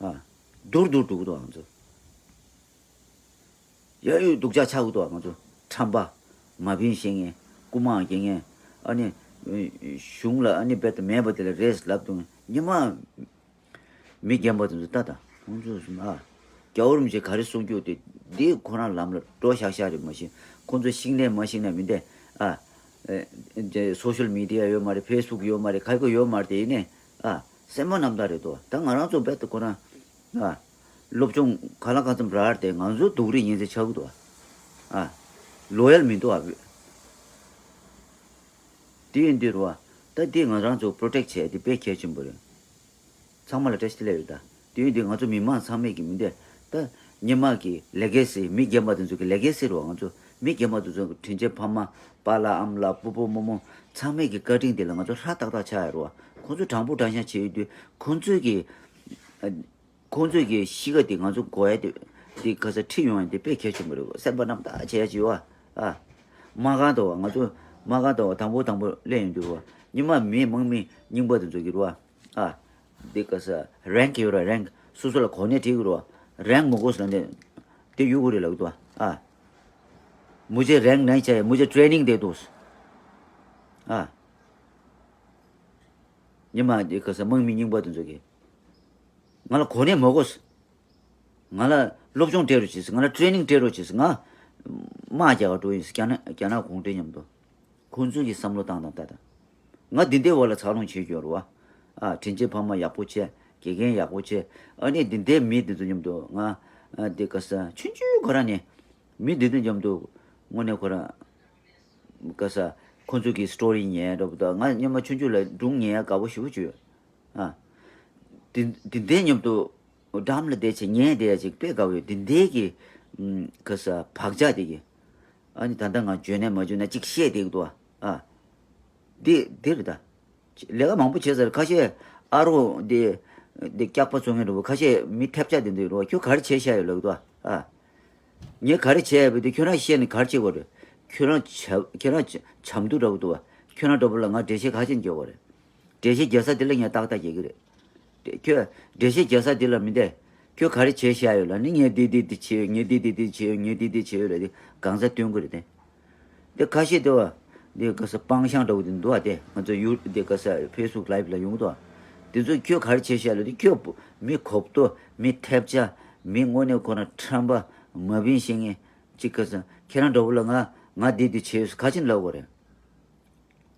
ཨ། སྡུག་སྡུག་འགྲོ་གི་འདུག་ང་ཚོ་ཡ་ཡོད་སྡུག་ཅག་ཆགས་ཀྱི་འདུག་ང་ཚོ་ཁྲམ་པ། མ་ཕན་བཤད་མཁན། རྐུ་མ་རྒྱག་མཁན། ཨ་ནི་གཞུང་ལ་ཨ་ནི་རྦད་དེ་མེད་པ་དེ་ལ་རེས་ལབ་འདུག་ཉི་མ། མི་རྒན་པ་དེ་ཚོ་ལྟ་དང་། ཁོང་ཚོ་ཨ། རྒྱལ་བ་རིན་པོ་ཆེ་ག་རེ་གསུང་རྒྱུ་དེ་འདི་ཁོ་རང་ལམ་ལ་འགྲོ་ཤག་ཤག་རེད་མ་གཞི། ཁོང་ཚོ་ཤིང་ནས་མ་ཤིང་ན་མི་འདས་ཨ། ཨེ། སོ་ཤལ་མི་ཌི་ཡ་ཡོད་མ་རེད། ཕེ་སི་བུག་ཡོད་མ་རེད། ག་གི་ཡོད་མ་རེད། དེ་ཡིན་ནས་ཨ། སེམས་པ་རྣམ་དག་རེད་དོ། ད་ང་རང་ཚོ་རྦད་དེ་ཁོ་རང་ཨ། སློབ་སྦྱོང་གང་ལ་གང་འཚམ་རག་སྟེ་ང་ཚོ་སྡུག་རུས་ཡིན་ཚེ་ཆགས་ཀྱི་འདུག་ཨ། ལོ་ཡལ་མི་འདུག་ཨ། དེ་ཡིན་དུས་རེད་བ། ད་འདི་ང་རང་ཚོ་པྲོ་ཊེག་བྱས་དེ་དཔེ་གལ་ཆེན་པོ་རེད། ཚང་མ་ལ་བཀྲ་ཤིས་བདེ་ལེགས་ཡོད་ད། དེ་ཡིན་དུས་ང་ཚོ་མི་མང་ཚང་མས་ཀྱི་མི་འདས་ད། སྔོན་མ་གི་ལེ་གེ་སི། མི་རྒན་པ་དེ་ཚོ་གི་ལེ་གེ་སི་རེད་བ། ང་ཚོ་མི་རྒན་པ་དེ་ཚོ་གི་དྲིན་ཆེན་ཕ་མ། པཱ་ལགས་ཨ་མ་ལགས། སྤོ་བོ་རྨོ་མོ་ཚང་མས་ཀྱི་བཀའ་དྲིན་དེ་ལ་ང་ཚོ་ཧྲ་ཏག་ཏག་ཆགས་ཡོད་རེད་བ། ཁོང་ཚོ་དྲང་པོ་དྲང་བཞག་བྱས་ཡོད་དུས་ཁོང་ཚོས་ཀྱི་ཨ། ཁོང་ཚོས་ཀྱི་གཤིས་ཀ་དེ་ང་ཚོ་དགོས་ཡ་དེ་དེ་ག་ས་ཁྲིད་ཡོང་ཡ་དེ་དཔེ་གལ་ཆེན་པོ་རེད། སེམས་པ་རྣམ་དག་བྱེད་ཡ་ཅིག་ཡོད་ཨ། ཨ། མ་གང་དུ་བ་ང་ཚོ་མ་གང་དུ་བ་དང་པོ་དང་པོ་སླེབས་ཡོང་དུས་བ་ཉི་མ་མི་དམག་མི་རྙིང་པ་དེ་ཚོ་གི་རུ་ཨ། ཨ། དེ་ག་ས་རེང་ཡོད་ར་རེང་ སོ་སོ་ལ་གོ་གནས་སྤྲད་ཀྱི་རེད་བ། རེངས་མི་དགོས་ཟེར་ནས་དེ་ཡོད་དགོས་རེད་ལབ་འདུག་བ། ཨ། मुझे रैंक नहीं चाहिए, मुझे ट्रेनिंग दे दो། ཨ། ཉི་མ་འདི་ག་ས་དམག་མི་རྙིང་པ་དེ་ཚོ་གིས། ང་ལ་གོ་གནས་མ་དགོས། ང་ལ་སློབ་སྦྱོང་སྤྲད་རོགས་བྱས། ང་ལ་ཊི་རེ་ནིང་སྤྲད་རོགས་བྱས། ང་དམག་རྒྱག་ག་འགྲོ་ཡིན། རྒྱ་ནག་རྒྱ་ནག་གུང་ཁྲན་མཉམ་དུ། ཁོང་ཚོ་གི་བསམ་བློ་བཏང་དང་ལྟ་དང་། ང་འདི་འདྲའི་འོག་ལ་འཚར་ལོངས་བྱེད་རྒྱུ་རེད་བ། ཨ། དྲིན་ཆེན་ཕ་མ་ཡག་པོ་བྱས། དགེ་རྒན་ཡག་པོ་བྱས། ཨ་ནི་འདི་འདྲའི་མི་འདི་ཚོ་མཉམ་དུ་ང་། ཨ། འདི་ག་ས་ཆུང་ཆུང་ཁོ་རང་ནས་མི་འདི་ཚོ་མཉམ་དུ་དངོས་གནས་ཁོ་རང་། ག་ས་ཁོང་ཚོ་གི་སི་ཊོ་རི་ཉན་འདྲ་པོ་དང་། ང་སྔོན་མ་ཆུང་ཆུང་ལ་སྒྲུང་ཉན་ཡ་དགའ་པོ་ཞེ་པོ་ཅིག་ཡོད། ཨ། དེ་དེ་འདྲའི་མཉམ་དུ་འགྲམ་ལ་བསྡད་བྱས་ཉན་བསྡད་ཡ་ཅིག་དཔེ་དགའ་བོ་ཡོད། དེ་འདྲའི་གི་ཨམ། ག་ས་བག་ཆགས་དེ་གི། ཨ་ནི་ད་ལྟ་ང་འཇོན་ནས་མ་འཇོན་ན་ཅིག་བཤད་བསྡད་ཀྱི་འདུག་ཨ། ཨ། འདི་འདི་རེད་ད། ལས་ཀ་མང་པོ་བྱས་ཚར། ཁ་ཤས་ཨ་རོགས་འདི་འདི་སྐྱག་པ་བཙོང་མཁན་འདྲ་པོ། ཁ་ཤས་མི་ཐེབས་ཆག་དེ་འདྲ་ཡོད་རེད་བ། ཁྱོད་ག་རེ་བྱས་བཞག་ཡོད་ལབ་ཀྱི་འདུག་ཨ། ཨ། ངས་ག་རེ་བྱས་ཡོད་པ་དེ་ཁྱོད་རང་ཤེས་ནས་ག་རེ་བྱེད་དགོས་རེད། ཁྱོད་རང་བྱ་ཁྱོད་རང་བྱ་བྱམས་སྡུག་འདྲ་པོ་འདུག་བ། ཁྱོད་རང་འདྲ་པོ་ལ་ང་འགྲེལ་བཤད་ག་ཅིག་རྒྱག་དགོས་རེད། འགྲེལ་བཤད་རྒྱག་ས་དེ་ལ་ངས་ཏག་ཏག་རྒྱག་གི་རེད། དེ་ཁྱོད་འགྲེལ་བཤད་རྒྱག་ས་དེ་ལ་མི་བསྡད། ཁྱོད་ག་རེ་བྱས་བཞག་ཡོད་ལབ་ནི། ངས་འདི་འདི་འདི་བྱས་ཡོད། ངས་འདི་འདི་འདི་བྱས་ཡོད། ངས་འདི་འདི་བྱས་ཡོད་ལབ་དེ་གང་ཟག་སྟོན་དགོས་རེད་དེ། དེ་ཁ་ཤས་དེ་བ། དེ་ག་ས་སྤང་ཤང་འདྲ་པོ་དེ་འདུག་བ། དེ་ང་ཚོ་ཡུ་དེ་ག་ས་ཕེ་སི་བུག་ལའིབ་ལ་ཡོང་གི་འདུག་བ། དེ་ཚོ་ཁྱོད་ག་རེ་བྱས་བཞག་ལབ་དེ། ཁྱོད་མི་གོ་ལྟོ། མི་ཐེབས་ཆག། མི་དངོས་གནས་ཁོ་རང་ཁྲམ་པ་མ་བིན་ཤེས་མཁན་ཅིག་ག་ས། ཁྱེད་རང་འདྲ་པོ་ལ་ང་ང་འདི་འདི་བྱས་ཡོད་ག་ཅིག་ལབ་དགོས་རེད།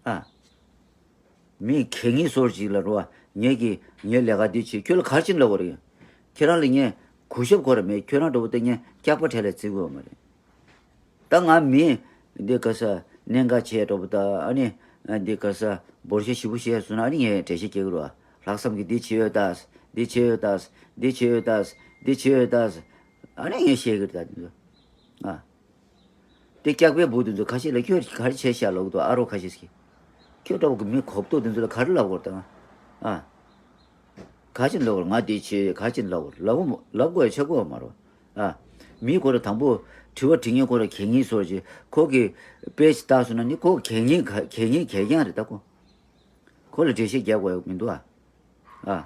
ཨ། མི་གད་སྙིགས་སོར་ཅིག་ལ་རོ། ངས་ཀྱི་ངའི་ལས་ཀ་འདི་བྱེད། ཁྱོད་ལ་ག་རེ་བྱེད་ལབ་དགོས་རེད། ཁྱེད་རང་ལ་ངས་གུས་ཞབས་ཁོ་ར་མེད། ཁྱོད་རང་འདྲ་པོ་དེ་ངས་སྐྱག་པ་ཁྲལ་ལ་བརྩི་གི་ཡོད་མ་རེད། ད་ང་མི་འདི་ག་ས་གནད་འགག་ཆེ་འདྲ་པོ་ད། ཨ་ནི་འདི་ག་ས་འབོར་ཆེ་ཞེ་པོ་བཤད་སོང་ན། ཨ་ནི་ངས་འགྲེལ་བཤད་རྒྱག་གི་རེད་བ། ལྷག་བསམ་གྱིས་འདི་བྱས་ཡོད་ད། འདི་བྱས་ཡོད་ད། འདི་བྱས་ཡོད་ད། འདི་བྱས་ཡོད་ད། ཨ་ནི་ངས་བཤད་གི་རེད་ད། ཨ། དེ་སྐྱག་པའི་བུ་དེ་ཚོ་ཁ་ཤས་ལ་ཁྱོད་ག་རེ་བྱས་ཤག་ལབ་གི་འདུག་ཨ་རོགས་ཁ་ཤས་ཀྱིས། ཁྱོད་འདྲ་བོ་གི་མི་གོ་ལྟོ་དེ་ཚོ་ལ་ག་རེ་ལབ་དགོས་རེད་ད། ཨ། ག་ཅིག་ལབ་དགོས་རེད། ང་དེ་བྱས་ག་ཅིག་ལབ་དགོས་རེད། ལབ་དགོས་ལབ་དགོས་ཡ་ཆགས་ཀྱི་ཡོད་མ་རེད། ཨ། མི་ཁོ་ར་དང་པོ་དྲི་བ་དྲི་མཁན་ཁོ་ར་གད་སྙིགས་སོར་ཅིག་ཁོ་གི་པེ་ཇི་བལྟས་སོང་ན་ནི་ཁོ་གད་སྙིགས་ག་གད་སྙིགས་གད་རྐྱང་རེད་ད་ཁོ། ཁོ་ལ་འགྲེལ་བཤད་རྒྱག་དགོས་ཡ་མི་འདུག་ཨ། ཨ།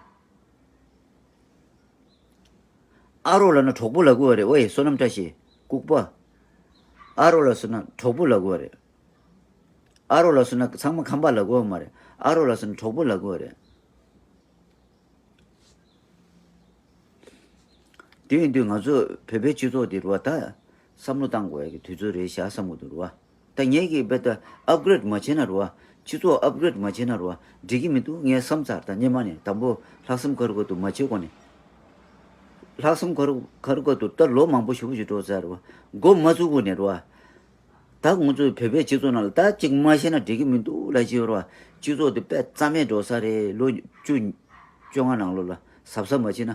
ཨ་རོགས་ལབ་ན་གྲོགས་པོ་ལབ་དགོས་རེད། ཨོའི་བསོད་ནམས་བཀྲ་ཤིས་ལྐུགས་པ། ཨ་རོགས་ལབ་སོང་ན་གྲོགས་པོ་ལབ་དགོས་རེད། ཨ་རོགས་ལབ་སོང་ན་ཚང་མ་ཁམས་པ་ལབ་དགོས་མ་རེད། ཨ་རོགས་ལབ་སོང་ན་གྲོགས་པོ་ལབ་དགོས་རེད། དེ་ཡིན་དུས་ང་ཚོ་བོད་པའི་སྤྱི་ཚོགས་འདི་རུ་བ་ད་བསམ་བློ་བཏང་དགོས་ཡ་གི་དུས་ཚོད་རེད་ཤག་བསམ་གི་འདུག་རུ་བ། ད་ངས་ཀྱི་རྦད་དེ་ཨབ་གྷི་རེད་མ་བྱས་ན་རུ་བ། སྤྱི་ཚོགས་ཨབ་གྷི་རེད་མ་བྱས་ན་རུ་བ་འགྲིག་གི་མི་འདུག་ངས་བསམ་ཚར། ད་སྔོན་མ་ནས་དང་པོ་ལྷག་བསམ་དཀར་པོ་དུ་མ་བྱེད་གོང་ནས། ལྷག་བསམ་དཀར་དཀར་པོ་དུ་ད་ལོ་མང་པོ་ཞེ་པོ་ཞིག་འགྲོ་ཚར་རུ་བ། འགོ་མ་བཙུགས་གོང་ནས་རུ་བ། ད་ང་ཚོ་བོད་པའི་སྤྱི་ཚོགས་ནང་ལ་ད་ཅིག་མ་བཤད་ན་འགྲིག་གི་མི་འདུག་ལབ་ཀྱི་ཡོད་རུ་བ། སྤྱི་ཚོགས་དེ་དཔེ་རྩ་མེད་འགྲོ་ས་རེད། ལོ་བཅུ་བཅོ་ལྔ་ནང་ལོགས་ལ་གཟབ་གཟབ་མ་བྱས་ན།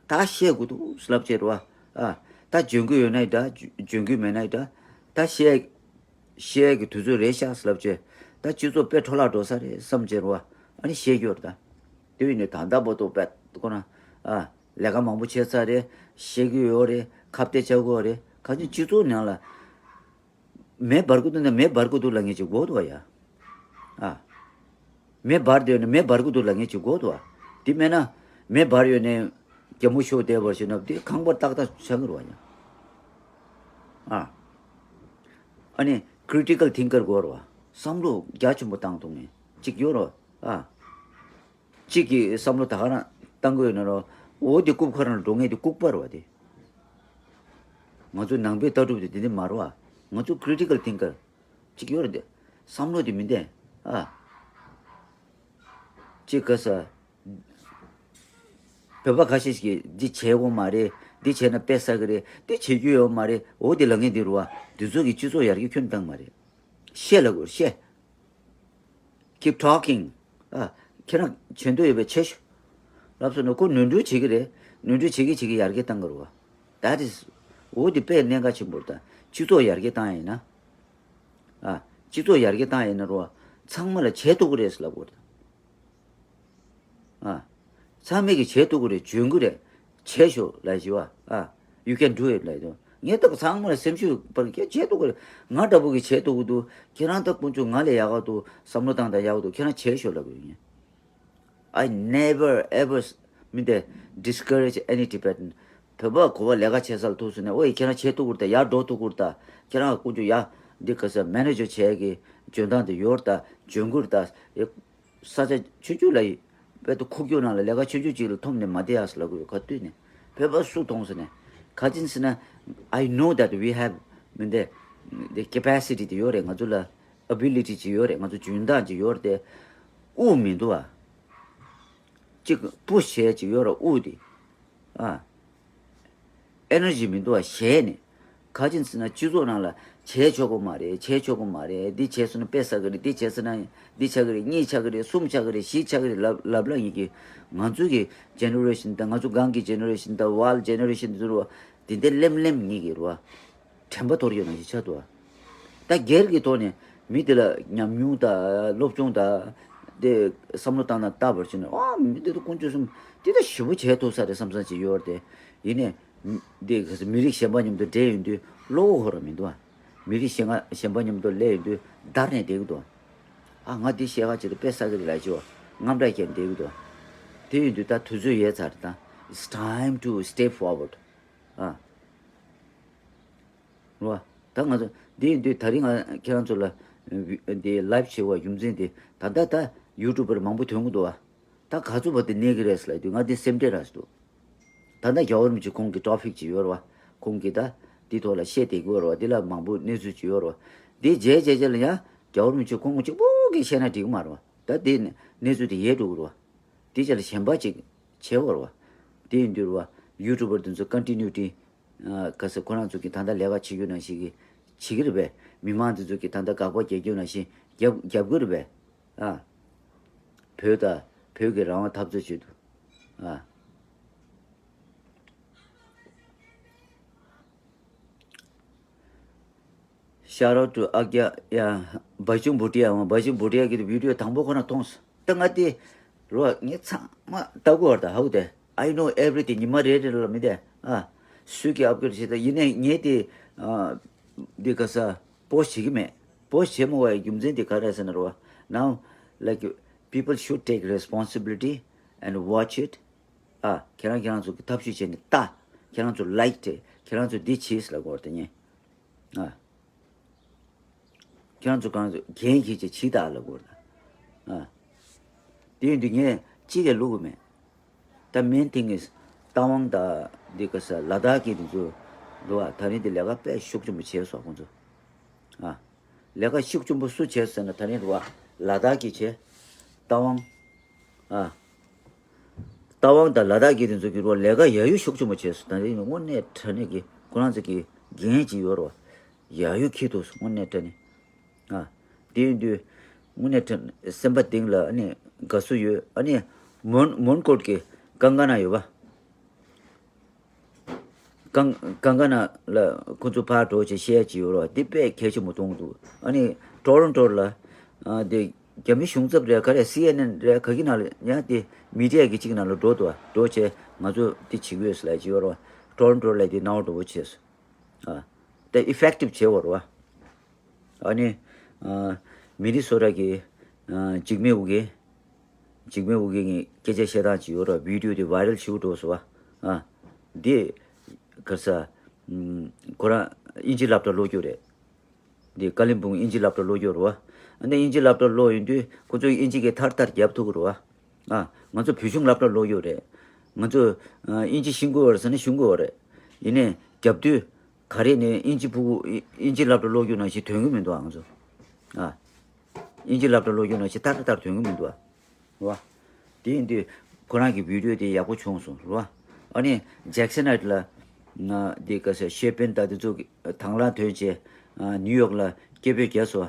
ད་བཤད་དགོས་འདུག་ལབ་བྱས་རུ་བ། ཨ། ད་འཇོན་གི་ཡོད་ན་ཡི་འདྲ། འཇོན་གི་མེད་ན་ཡི་འདྲ། ད་བཤད་བཤད་ཀྱི་དུས་ཚོད་རེད་ཤག་ལབ་བྱས། ད་སྤྱི་ཚོགས་དཔེ་འཕྲོ་བརླག་འགྲོ་ས་རེད་བསམ་བྱས་རུ་བ། ཨ་ནི་བཤད་རྒྱུ་རེད་ད། དེ་བས་ནས་ད་ལྟ་བར་དུ་དཔེ་ཁོ་ན། ཨ། ལས་ཀ་མང་པོ་བྱས་ཚར་རེད། བཤད་ཀྱི་ཡོད་རེད། ཁ་གཏད་བཅག་གི་ཡོད་རེད། གང་ཅི་སྤྱི་ཚོགས་ནང་ལ། མེ་འབར་གི་འདུག་ན་མེ་འབར་གི་འདུག་ལབ་མཁན་ཅིག་དགོས་འདུག་བ་ཡ། ཨ། མེ་འབར་བསྡད་ཡོད་ན་མེ་འབར་གི་འདུག་ལབ་མཁན་ཅིག་དགོས་འདུག་བ། དེ་མེད་ན་མེ་འབར་ཡོད་ནས་རྒྱ་མོ་ཤོར་བསྡད་པར་བྱས་ན་དེ་ཁང་པ་ཏག་ཏག་ཆགས་ཀྱི་རེད་བ་ཡ། ཨ། ཨ་ནི་ཀི་རི་ཊི་ཀལ་ཐིང་ཀར་དགོས་རེད་བ། བསམ་བློ་རྒྱ་ཆེན་པོ་བཏང་ཐུབ་མཁན་ཅིག་ཡོད་རེད་བ། ཨ། གཅིག་གིས་བསམ་བློ་ད་ག་རང་བཏང་གི་ཡོད་ན་རོ། འོ་དེ་རྐུབ་ཁ་རང་ལ་འགྲོ་མཁན་དེ་ལྐུགས་པ་རེད་བ་དེ། ང་ཚོ་ནང་པའི་ལྟ་གྲུབ་དེ་དེ་འདྲ་མ་རེད་བ། ང་ཚོ་ཀི་རི་ཊི་ཀལ་ཐིང་ཀར་གཅིག་ཡོད་རེད་དེ། བསམ་བློ་དེ་མི་བདེ། ཨ། གཅིག་ག་ས། བོད་པ་ཁ་ཤས་ཤིག་གིས་འདི་བྱེད་དགོས་མ་རེད། འདི་བྱས་ན་དཔེ་བསགས་ཀྱི་རེད། འདི་བྱེད་རྒྱུ་ཡོད་མ་རེད། འོ་དེ་ལབ་མཁན་དེ་རེད་བ། དེ་ཚོ་གིས་སྤྱི་ཚོགས་ཡར་རྒྱས་ཁྱོན་བཏང་མ་རེད། བཤད་ལབ་དགོས་བཤད། Keep talking. ཨ། ཁྱེད་རང་བྱེད་འདོད་ཡོད་པས་བྱེད་ཤོག་ལབ་སོང་ན་ཁོ་ནོར་འཁྲུལ་བྱེད་ཀྱི་རེད། ནོར་འཁྲུལ་བྱེད་ཀྱི་བྱེད་ཀྱི་ཡར་རྒྱས་བཏང་གི་རེད་བ། That is. འོ་དེ་དཔེ་གནད་འགག་ཆེན་པོ་རེད་ད། སྤྱི་ཚོགས་ཡར་རྒྱས་བཏང་ཡ་ཡིན་ན། ཨ། སྤྱི་ཚོགས་ཡར་རྒྱས་བཏང་ཡ་ཡིན་ན་རེད་བ། ཚང་མ་ལ་བྱེད་ཐུབ་ཀྱི་རེད་ཟེར་ལབ་དགོས་རེད། ཨ། ཚང་མས་ཀྱི་བྱེད་ཐུབ་ཀྱི་རེད། འཇོན་གྱི་རེད། བྱེད་ཤོག་ལབ་ཞུ་བ། ཨ། You can do it ལབ་དུས། ངས་ད་ཚང་མ་ལ་སེམས་ཤུགས་སྤར་གྱི་བྱེད་ཐུབ་ཀྱི་རེད། ང་འདྲ་པོ་གི་བྱེད་ཐུབ་ཀྱི་འདུག་ཁྱེད་རང་ད་དཀོན་མཆོག་ང་ལས་ཡག་ག་འདུག་བསམ་བློ་བཏང་དང་ཡག་ག་འདུག་ཁྱེད་རང་བྱེད་ཤོག་ལབ་དགོས་ཡིན། I never ever མི་དེ་discourage any Tibetan། བོད་པ་གོ་བ་ལས་ཀ་བྱེད་ས་ལ་ཐུག་སོང་ནས། ཨོ་ཡ་ཁྱེད་རང་བྱེད་ཐུབ་ཀྱི་རེད་ད། ཡར་འགྲོ་ཐུབ་ཀྱི་རེད་ད། ཁྱེད་རང་ཀུན་སྤྱོད་ཡ་འདི་ག་ས་མེ་ནེ་ཇར་བྱེད་ཀྱི་འཇོན་ཐང་དེ་ཡོད་རེད་ད། འཇོན་གྱི་རེད་ད། ས་ཆ་ཆུང་ཆུང་ལ་ཡི་དཔེ་དུ་ཁུག་ཀྱོག་ནང་ལ་ལས་ཀ་ཆུང་ཆུང་ཅིག་ལ་འཐོམ་ནས་མ་བསྡད་ཡ་ཟེར་ལབ་ཀྱི་ཡོད། ག་དུས་ནས་བོད་པ་སུ་མཐོང་སོང་ནས། ག་ཅིན་ཟེར་ན། I know that we have མི་འདི་འདི་capacity དེ་ཡོད་རེད། ང་ཚོ་ལ་ability ཅིག་ཡོད་རེད། ང་ཚོ་འཇོན་ཐང་ཅིག་ཡོད་རེད་དེ། དབུགས་མི་འདུག་ཨ། གཅིག་པུ་ཤི་བྱེད་ཅིག་ཡོད་རེད། དབུགས་དེ། ཨ། ཨེ་ནར་ཇི་མི་འདུག་ཨ། ཞེད་ནས། ག་ཅིན་ཟེར་ན་སྤྱི་ཚོགས་ནང་ལ་བྱས་ཆོག་གི་མ་རེད། བྱས་ཆོག་གི་མ་རེད། འདི་བྱས་སོང་ན་དཔེ་བསགས་གི་རེད། འདི་བྱས་སོང་ན་འདི་ཆགས་གི་རེད། གཉིས་ཆགས་གི་རེད། གསུམ་ཆགས་གི་རེད། བཞི་ཆགས་གི་རེད་ལབ་ལབ་ལ་ཡིན་གི། ང་ཚོ་གི་ཇེ་ནེ་རེ་ཤན་དང་། ང་ཚོ་སྒང་གི་ཇེ་ནེ་རེ་ཤན་དང་། ཝརལ་ཌི་ཇེ་ནེ་རེ་ཤན་དེ་ཚོ་རེད་བ། དེ་འདྲ་ལེམ་ལེམ་ཡིན་གི་རེད་བ། དྲན་པ་དོར་ཡོད་ན་ཞིག་ཆགས་འདུག་བ། ད་སྒེར་གྱི་ཐོག་ནས་མི་དེ་ལ་ཉམས་མྱོང་དང་སློབ་སྦྱོང་དང་དེ་བསམ་བློ་བཏང་ན་ལྟ་བར་བྱས་ན། ཨ། མི་དེ་ཚོ་དཀོན་མཆོག་གསུམ་དེ་ད་ཞེ་པོ་བྱས་ཐུབ་ས་རེད་བསམ་བསམ་བྱས་ཡོད་རེད་དེ། ཡིན་ནའི་འདི་མི་རིགས་གཞན་པ་མཉམ་དུ་འབྲེལ་ཡོང་དུས་བློ་ཁོ་རང་མི་འདུག་བ། མི་རིགས་གཞན་ང་གཞན་པ་མཉམ་དུ་སླེབས་ཡོང་དུས་འདར་ནས་བསྡད་ཀྱི་འདུག་བ། ཨ། ང་འདི་བཤད་ཁ་བྱེད་དུ་དཔེ་བསགས་ཀྱི་རེད་ལབ་བྱས་པ་དངངས་སྐྲག་སྐྱེས་བསྡད་ཀྱི་འདུག་བ། དེ་ཡིན་དུས་ད་དུས་ཚོད་ཡོལ་ཚར་རེད་ད། It's time to step forward. ཨ། རེད་བ། ད་ང་ཚོ་འདི་ཡིན་དུས་ད་རིང་ང་ཁྱེད་རང་ཚོ་ལ་འདི་ལའེབ་བྱེད་པ་རྒྱུ་མཚན་དེ། ད་ལྟ་ད་ཡུ་ཊུབ་པར་མང་པོ་ཐོན་གྱི་འདུག་བ། ད་ག་ཚོད་བར་དུ་གནས་ཀྱི་རེད་ཟེར་ལབ་དུས་ང་འདི་སེམས་ཁྲལ་རག་སོང་འདུག་ད་ལྟ་རྒྱལ་བ་རིན་པོ་ཆེ་ཁོང་གི་ཊོ་པིག་ཅིག་ཡོད་རེད་བ། ཁོང་གིས་ད་འདི་ཐོག་ལ་བཤད་བསྡད་ཀྱི་ཡོད་རེད་བ། འདི་ལ་མང་པོ་གནས་ཚུལ་ཅིག་ཡོད་རེད་བ། འདི་རྗེས་རྗེས་རྗེས་ལ་ཡང་རྒྱལ་བ་རིན་པོ་ཆེ་ཁོང་གཅིག་པོ་གིས་བཤད་ན་འགྲིག་གི་མ་རེད་བ། ད་འདི་གནས་ཚུལ་དེ་ཡལ་འགྲོ་གི་རེད་བ། དེ་རྗེས་ལ་གཞན་པ་ཅིག་བྱེད་དགོས་རེད་བ། དེ་ཡིན་དུས་རེད་བ། ཡུ་ཊུབ་པར་དེ་ཚོ་ཀོན་ཊི་ནིའུ་ཊི། ཨ། ག་ས་ཁོ་རང་ཚོ་གིས་ད་ལྟ་ལས་ཀ་བྱེད་རྒྱུ་ནང་བཞིན་གྱི་བྱེད་ཀྱི་རེད་པས། མི་མང་དེ་ཚོ་གིས་ད་ལྟ་དགག་པ་རྒྱག་རྒྱུ་ནང་བཞིན་རྒྱབ་རྒྱབ་ཀྱི་རེད་པས། ཨ། བོད་དང་བོད་ཀྱི་རང་དབང་འཐབ་རྩོད་བྱེད་དུ། ཨ། Shout out to ཨ་རྒྱ། ཡ། བ་ཆུང་བུ་ཏི་ཡ། འོང་བ་ཆུང་བུ་ཏི་ཡ་གི་བི་ཌི་ཡོ་དང་པོ་ཁོ་ན་མཐོང་སོང་། ད་ང་དེ་རོ་ངས་ཚང་མ་ལྟ་གི་ཡོད་རེད་ད། ཧའུ་དེ། I know everything. ཉི་མ་རེ་རེ་ལ་མི་དེ། ཨ། སུས་ཀྱི་ཨབ་ཌེཊ་བྱེད་ད། ཡིན་ནའི་ངས་དེ། ཨ། འདི་ག་ས་པོ་སི་ཊི་བྱེད་ཀྱི་མེད། པོ་སི་ཊི་བྱེད་མ་དགོས་པའི་རྒྱུ་མཚན་དེ་ག་རེ་རེད་ཟེར་ན་རོ། Now, like, people should take responsibility and watch it. ཨ། ཁྱེད་རང་ཁྱེད་རང་ཚོ་གི་ཐབས་ཤེས་བྱས་ནས་ལྟ། ཁྱེད་རང་ཚོ་ལའིཀ་སྤྲད། ཁྱེད་རང་ཚོ་འདི་བྱས་ལབ་དགོས་རེད་ད་ངས། ཨ། ཁྱེད་རང་ཚོ་གང་ཚོ་འགན་འཁྱེར་བྱས་བྱས་ད་ལབ་དགོས་རེད་ད། ཨ། དེ་ཡིན་དུས་ངས་གཅིག་ལས་བླུག་གི་མེད། ད་main thing is རྟ་དབང་དང་འདི་ག་ས་ལ་དྭགས་ཀྱི་དེ་ཚོ་འདུག་བ། ད་རིང་དེ་ལས་ཀ་དཔེ་ཤུགས་ཆེན་པོ་བྱས་སོང་ཁོང་ཚོ། ཨ། ལས་ཀ་ཤུགས་ཆེན་པོ་སུ་བྱས་ཟེར་ན། ད་རིང་རུ་བ་ལ་དྭགས་ཀྱི་བྱས། རྟ་དབང་། ཨ། རྟ་དབང་དང་ལ་དྭགས་ཀྱི་དེ་ཚོ་གི་རུ་བ་ལས་ཀ་ཡ་ཡུ་ཤུགས་ཆེན་པོ་བྱས་སོང་། ད་རིང་དངོས་གནས་དྲང་གནས་ཀྱི་ཁོ་རང་ཚོ་གི་འགན་ཅིག་ཡོད་རུ་བ། ཡ་ཡུ་འཁྱེར་ཐུབ་སོང་། དངོས་གནས་དྲང་གནས། ཨ། དེ་ཡིན་དུས་དངོས་གནས་དྲང་སེམས་པ་གཏིང་ལ་ཨ་ནི་དགའ་བསུ་ཡོད། ཨ་ནི་མོན་མོན་གྷོ་གི་ཀང་ཀ་ན་ཡོད་པ། ཀང་ཀང་ཀ་ན་ལ་ཁོ་ཚོ་ཕར་འགྲོ་བྱས་བཤད་ཀྱི་ཡོད་རེད་བ། འདི་དཔེ་གལ་ཆེན་པོ་མཐོང་གི་འདུག་ཨ་ནི་ཊོ་རོན་ཊོ་ལ། ཨ། དེ་རྒྱ་མི་གཞུང་ཚབ་རེད་ག་རེ། སི་ཨེན་ཨེན་རེད་ག་གི་ནང་ལ་ཡང་དེ་མི་ཌི་ཡ་གི་གཅིག་ནང་ལ་འགྲོ་འདུག་བ། འགྲོ་བྱས་ང་ཚོ་འདི་བྱེད་ཀྱི་ཡོད་ཟེར་ལབ་ཀྱི་ཡོད་རེད་བ། ཊོ་རོན་ཊོ་ལ་དེ་སྣང་བ་འགྲོ་པོ་བྱས་སོང་། ཨ། དེ་ཨི་ཕེག་ཊིབ་བྱེད་དགོས་རེད་བ། ཨ་ནི། ཨ། མི་ནི་སོ་ཊ་གི། ཨ། འཇིགས་མེད་དབུ་རྒྱན། འཇིགས་མེད་དབུ་རྒྱན་གྱི་སྐད་ཆ་བཤད་སྟངས་ཅིག་ཡོད་རེད། བི་ཌི་ཡོ་དེ་ཝའི་རལ་ཞེ་པོ་འགྲོ་སོང་བ། ཨ། འདི་ག་ས། ཨམ། ཁོ་རང་དབྱིན་ཇི་སློབ་གྲྭ་སློབ་རྒྱུ་རེད། འདི་ཀ་ལིམ་པོང་དབྱིན་ཇི་སློབ་གྲྭ་སློབ་རྒྱུ་རེད་བ། ཨ་ནི་དབྱིན་ཇི་སློབ་གྲྭ་སློབ་ཡོང་དུས་ཁོ་ཚོས་དབྱིན་ཇི་གི་ཐར་ཐར་རྒྱབ་ཐུབ་ཀྱི་རེད་བ། ཨ། ང་ཚོ་བོད་གཞུང་སློབ་གྲྭ་སློབ་རྒྱུ་རེད། ང་ཚོ། ཨ། དབྱིན་ཇི་ཤེས་ཀྱི་ཡོད་རེད་ཟེར་ན་ཤེས་ཀྱི་ཡོད་རེད། ཡིན་ནའི་རྒྱབ་དུས་ག་རེ་ནས་དབྱིན་ཇི་ཕྲུ་གུ་དབྱིན་ཇི་སློབ་གྲྭ་སློབ་རྒྱུ་ནང་བཞིན་ཐོན་གྱི་མི་འདུག་ཨ། ང་ཚོ། ཨ། དབྱིན་ཇི་སློབ་གྲྭ་སློབ་རྒྱུ་ནང་བཞིན་ཏག་ཏག་ཏག་ཐོན་གྱི་མི་འདུག་ཨ། རེད་བ། དེ་ཡིན་དུས་ཁོ་རང་གི་བི་ཌི་ཡོ་དེ་ཡག་པོ་བྱུང་སོང་། རེད་བ། ཨ་ནི་ཇེག་སན་ཧའེཊ་ལ། ང་དེ་ག་ས་ཤེ་པེན་དང་དེ་ཚོ་དང་བླངས་ཐོན་བྱས། ཨ། ནིའུ་ཡོག་ལ་སྐད་འབོད་བརྒྱབ་སོང་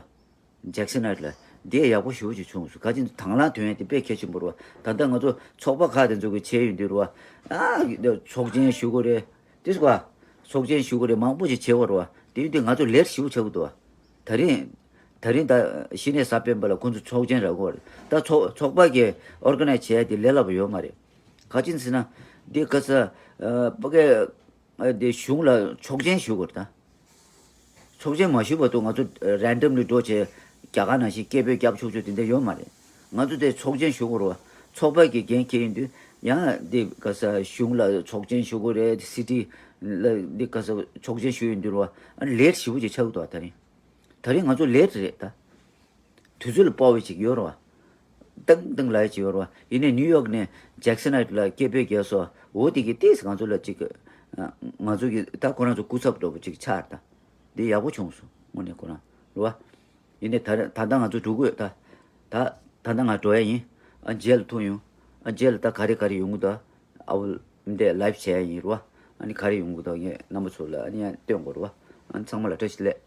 བ། ཇེག་སན་ཧའེཊ་ལ། འདི་ཡག་པོ་ཞེ་པོ་ཅིག་བྱུང་སོང་། ག་ཅིག་དང་བླངས་ཐོན་ཡ་དེ་དཔེ་གལ་ཆེན་པོ་རེད་བ། ད་ལྟ་ང་ཚོ་ཚོགས་པ་ཁག་དེ་ཚོ་གི་བྱས་ཡོང་དུས་རེད་བ། ཨ། ཚོགས་ཆེན་ཞུ་དགོས་རེད། དེ་སོ་ག་ཚོགས་ཆེན་ཞུ་དགོས་རེད། མང་པོ་ཞིག་བྱེད་དགོས་རེད་བ། དེ་ཡིན་དུས་ང་ཚོ་ལེ་ཊི་ཞེ་པོ་ཆགས་ཀྱི་འདུག་བ། ད་རིང་། ད་རིང་ད་གཞི་ནས་གཟའ་སྤེན་པ་ལ་ཁོང་ཚོ་ཚོགས་ཆེན་རག་གི་རེད། ད་ཚོགས་ཚོགས་པ་གིས་ཨོར་ག་ནའི་ཛི་བྱེད་ཡ་དེ་ལས་སླ་པོ་ཡོད་མ་རེད། ག་ཅིག་ཟེར་ན། འདི་ག་ས། ཨ། ཕ་གི། ཨ། འདི་གཞུང་ལ་ཆོག་མཆན་ཞུ་དགོས་རེད་ད། ཚོགས་ཆེན་མ་ཞུས་བར་དུ་ང་ཚོ་རན་ཌམ་ལི་འགྲོ་བྱས་རྒྱ་གར་ནང་བཞིན་སྐད་འབོད་རྒྱབ་ཆོག་ཆོག་དེ་འདྲ་ཡོད་མ་རེད། ང་ཚོ་དེ་ཚོགས་ཆེན་ཞུ་དགོས་རེད་བ། ཚོགས་པ་གི་འགན་འཁྱེར་ཡིན་དུས་ ཡང་འདི་ག་ས་གཞུང་ལ་ཆོག་མཆན་ཞུ་དགོས་རེད། སི་ཊི་ལ་འདི་ག་ས་ཆོག་མཆན་ཞུ་ཡོང་དུས་རེད་བ། ཨ་ནི་ལེ་ཊི་ཞེ་པོ་ཅིག་ཆགས་ཀྱི་འདུག་བ། ད་རིང་ད་རིང་ང་ཚོ་ལེ་ཊི་རེད་ད། དུས་ཚོད་ལ་དཔའ་བོ་ཅིག་ཡོད་རེད་བ། ཏང་ཏང་ལ་ཅིག་ཡོད་རེད་བ། ཡིན་ནའི་ནིའུ་ཡོག་ནས་ཇེག་སན་ཧའེཊ་ལ་སྐད་འབོད་རྒྱག་སོ། འོ་དེ་གི་ཏིས་ང་ཚོ་ལ་ཅིག་ཨ་ང་ཚོ་གི་ད་ཁོ་རང་ཚོ་སྐུ་ཚབ་འདྲ་པོ་ཅིག་ཆགས་ད། འདི་ཡག་པོ་བྱུང་སོང་། དངོས་གནས་ཁོ་རང་རེད་བ། ཡིན་ནའི་ད་ད་ལྟ་ང་ཚོ་འགྲོ་དགོས་ད། ད་ད་ལྟ་ང་འགྲོ་ཡ་ཡིན། ཨ་རྗེས་ལ་ཐུག་ཡོང་། ཨ་རྗེས་ལ་ད་ག་རེ་ག་རེ་ཡོང་གི་འདུག་ཨ་བུ་འདས་ལའེབ་བྱས་ཡ་ཡིན་རེད་བ། ཨ་ནི་ག་རེ་ཡོང་གི་འདུག་ངས་རྣམ་པ་ཚོ་ལ་ཨ་ནི་ཡང་སྟོན་དགོས་རེད་བ། ཨ་ནི་ཚང་མ་ལ་བཀྲ་ཤིས་བདེ་ལེགས།